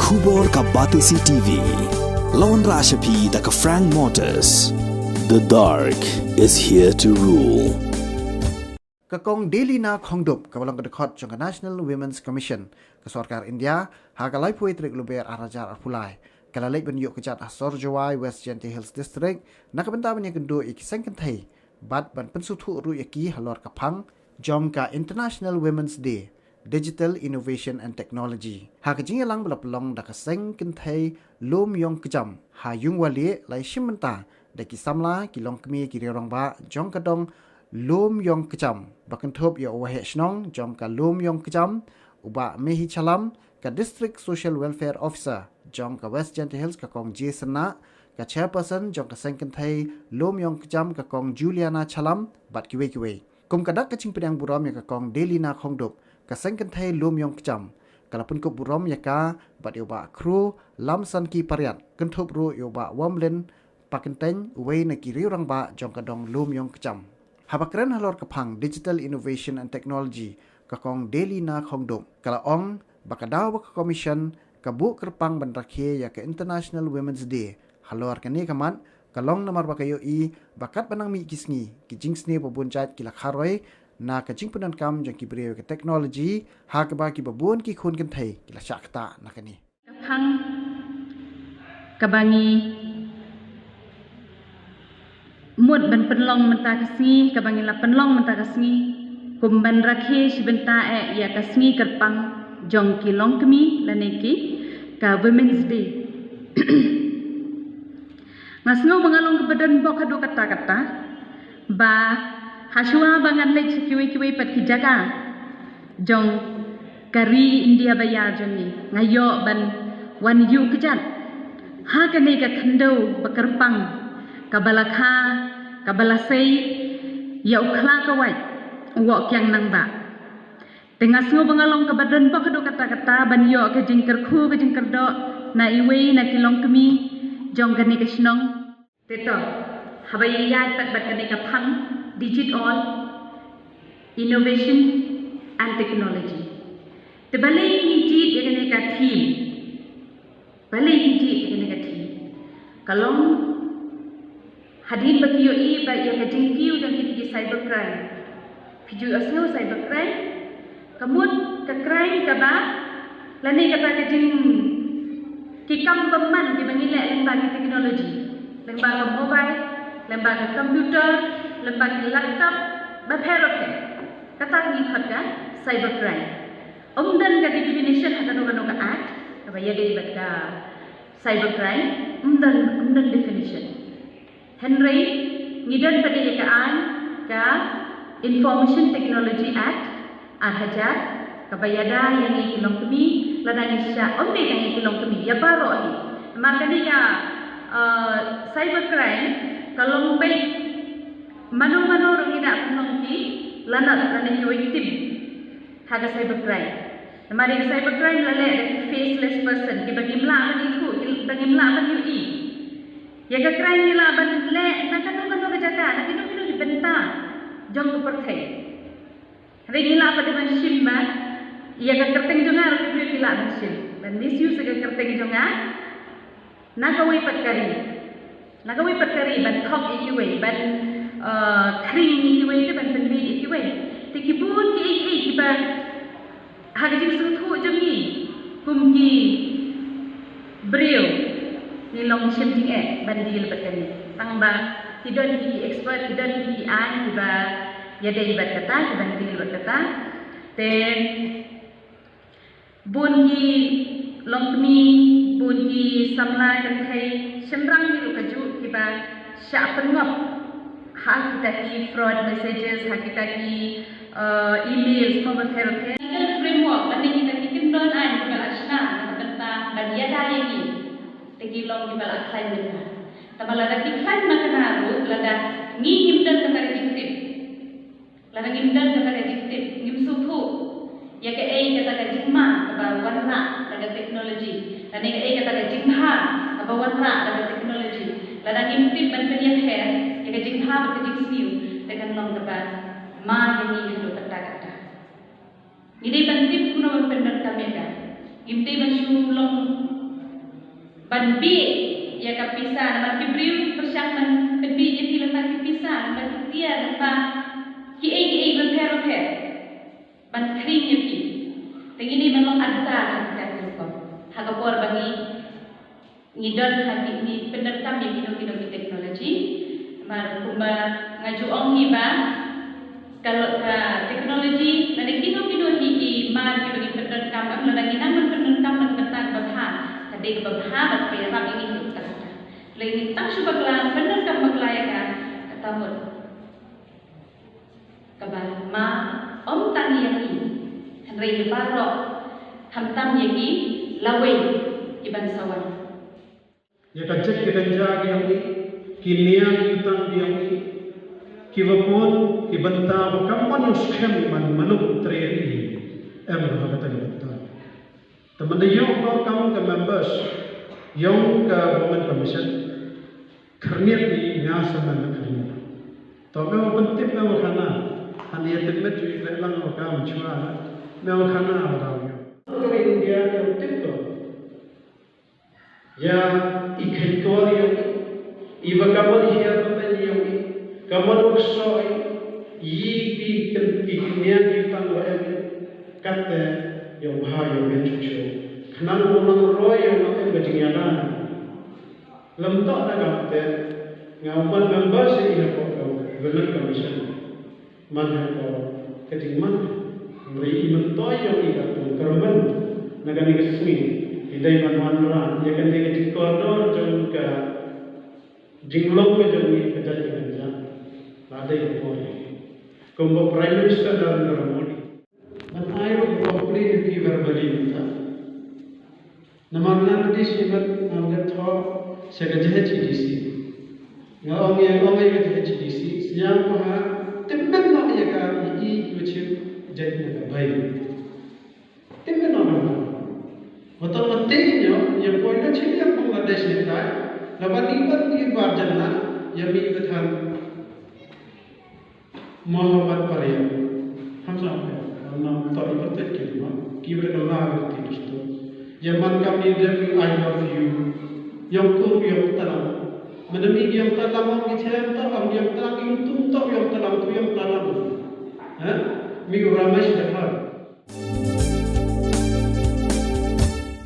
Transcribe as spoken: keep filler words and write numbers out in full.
Khubor ka Batesi T V. Lawan Rashapi da ka Frank Motors. The dark is here to rule. Ka Kong Delina Khongdup, ka ba long ka dkhot jong ka National Women's Commission ka sorkar India, ha ka laiphew tarik Lber ar hajar arphew lai, ka la leit ban ïuh kjat ha Sor Jowai, West Jaintia Hills District, na ka bynta ban ïakynduh ïa ki seng kynthei bad ban pynsngewthuh ruh ïa ki halor ka phang jong ka International Women's Day, Digital Innovation and Technology. Ha ka jingïalang ba la pynlong da ka seng kynthei Lum Ïong Kjam ha Yung Walieh, la ïashim bynta da ki samla, ki longkmie, ki riew rangbah jong ka dong Lum Ïong Kjam, ba kynthup ïa u Waheh Shnong jong ka Lum Ïong Kjam, u Bah Mehi Chalam, ka District Social Welfare Officer jong ka West Jaintia Hills, ka Kong J Synnah, ka Chairperson jong ka seng kynthei Lum Ïong Kjam, ka Kong Juliana Chalam, bad kiwei kiwei. Kum ka dak ka jingpdiang burom ïa ka Kong Delina Khongdup, ka seng kynthei Lum Ïong Kjam ka la pynkup burom ïa ka bad ïa u Bah Kru Lamsanki Pariat, kynthup ruh ïa u Bah Wamlin Pakyntein, uwei na ki riew rangbah jong ka dong Lum Ïong Kjam. Haba kren halor ka phang Digital Innovation and Technology, ka Kong Delina Khongdup ka la ong ba ka daw ba ka Commission ka buh kyrpang ban rakhe ïa ka International Women's Day halor kane ka mat, ka long namar ba ka ïohi ba katba nang mih ki sngi, ki jingsniew ba bun jait ki la kharoi na ka jingpyndonkam jong ki briew ïa ka technology, ha kaba kiba bun ki khun kynthei ki la shah ktah na kane. Ka phang kaba ngi mut ban pynlong mynta ka sngi, kaba ngi la pynlong mynta ka sngi, kum ban rakhe shi bynta eh ïa ka sngi kyrpang jong ki longkmie lane ki, ka Women's Day. Nga sngew ba nga long kaba don bok haduh katta katta, ba hashwa ba ngan leit sha kiwei kiwei pat ki jaka jong ka ri India ba ïar jong ngi, nga ïoh ban wan ïuh kjat ha kane ka khyndew ba kyrpang, kaba la kha, kaba la sei ïa u khla ka wait u Woh Kiang Nangbah. Te nga sngew ba nga long kaba don bok haduh katta katta ban ïoh ka jingkyrkhu, ka jingkyrdoh na iwei na ki longkmie jong kane ka shnong. Te to, haba ïaid pat bad kane ka phang Digit All, Innovation and Technology. Te balei ngi jied ïa kane ka theme? Balei ngi jied ïa kane ka theme? Ka long hadien ba ki ïohi ba ïa ka jingkiew jong kine ki cyber crime. Phi ju ïohsngew cyber crime? Ka mut ka crime kaba, lane kata ka jing, ki kam bymman kiba ngi leh lyngba ki technology, lyngba ka mobile, lyngba ka computer, lyngba ki laptop bapher bapher. Kata ka ngi khot ka cyber crime. Ym don ka definition ha kano kano ka act kaba ïadei bad ka cyber crime, ym don, ym don definition. Hynrei ngi don pat ïa ka aiñ, ka Information Technology Act ar hajar, kaba ïada ïa ngi ki longkmie, lada ngi shah, ym dei tang ïa ki longkmie, ïa baroh hi. Namar kane ka, uh, cyber crime ka long beit mano mano ruh ngi da pynlong ki lanot lane ki victim ha ka cyber crime. Namar ïa ka cyber crime la leh da ki faceless person, kiba ngim lah ban ithuh, kiba ngim lah ban ïohi. Ïa ka crime ngi lah ban leh na kano kano ka jaka, na kino kino ki bynta jong ka pyrthei. Hynrei ngi lah pat ban shim ba ïa ka kyrteng jong nga ruh ki briew ki lah ban shim, ban misuse ïa ka kyrteng jong nga na kawei pat ka ri, na kawei pat ka ri, ban thok ïa kiwei, ban, eh, khring ïa kiwei, te ban pynbieit ïa kiwei. Te ki bun kiei kiei kiba ha ka jingsngewthuh jong ngi kum ki briew ngi long shim jingeh ban deal bad kane. Tang ba ki don ki, ki expert, ki don ki, ki aiñ kiba ïadei bad kata, kiban deal bad kata. Te bun ki longkmie, bun ki samla kynthei shynrang hi ruh kajuh kiba shah pynngop ha kita ki fraud messages, ha kita ki, eh, emails, mo bapher bapher. Legal framework, lane kita ki kyndon aiñ kiba la shna na ka bynta ban ïada ïa ngi, te ki long kiba la khlaiñ mynta. Tangba lada ki khlaiñ mynta ruh, lada ngi ngim don kata ka jingtip, lada ngim don kata ka jingtip, ngim sngewthuh ïa kaei kata ka jingma kaba wanrah da ka technology, lane kaei kata ka jingbha kaba wanrah da ka technology, lada ngim tip ban pynïapher ïa ka jingbha bad ka jingsniew, te kan long kaba ma ïa ngi haduh katta katta. Ngi dei ban tip kumno ban pyndonkam ïa ka. Ngim dei ban shu long Ban biej ïa ka pisa, namar ki briew pyrshang ban pynbiej ïa phi lyngba ki pisa, lyngba ki tiar, lyngba kiei kiei bapher bapher. Ban khring ïa phi. Te ngi dei ban long adapter ha ka por. Ha ka por ba ngi, ngi don ha ki, ngi pyndonkam ïa kino kino ki technology. Namar kumba nga ju ong hi ba ka lo-, ka technology lane kino kino hi ki mar kiba ngi pyndonkam, lada ngi nang ban pyndonkam bad kata kaba bha, ka dei kaba bha bad kaba ïarap ïa ngi ha ka por. Lei ngi tang shu bakla, pyndonkam bakla ïa ka, kata mut kaba ma, ym tang ïa ngi, hynrei ïa baroh, khamtam ïa ki lawei kiban sa wan. Ïa ka jait ka kynja ki ong i, ki niang ki tang ki ong i, kiba bun ki bynta ba kam mon u skhem man mano u trei ri, em ha kata ka bynta. Te mynta ïoh ko kam ka members ïong ka Women Commission, khyrniat i nga sa man khyrniat. To me wa pyntip me wa khana, han ïa tip me tu i lang wa kam chwa, me wa khana wa daw ïa. Ko India ka tip ko. Ïa i khait kor ïa i, i ba ka mon hiar ba ta ïa i, ka mon wa kso i, i pi kan ki niang ki tang wa em, kat te ïa u bha ïa u ben chu chu. Khnang u nang roi ïa u nang em ka jingïada. Lem to na kam te, nga u man member se i ha ko ka Women Commission. Man ha ko ka jingman. Hynrei i myntoi ïong i ka kum kyrmen na kane ka sngi, i dei ban wanrah ïa kane ka jingkordor jong ka jinglong ka jong i ka jait ka kynja. La dei ka por. Kumba Prime Minister Narendra Modi. Ban ai ruh ka complain ïa phi verbally mynta. Namar nga la dei shimet nga la thoh sha ka J H A D C. Nga ong ïa, ong ïa ka J H A D C, sñiaw ko ha, tymmen noh ïa ka i i ki wa chim jait na ka bai. Tymmen noh noh. Wa tang wa tei ño, ïa poi na chim ïa Bangladesh ne tai, la ban i ban i bar jan na, ïa mi ba than. Mohammed Pariat. Ham sa pariat. Nam to i patet ki ma. Ki bre ka la bre ti tu. Ïa man kam ni dem I love you. Ïong kum ïong talam. Mana mi ïong talam ki chem to am ïong talam ïong tum to ïong talam tu ïong talam. Ha? Mi u Ramesh Dkhar.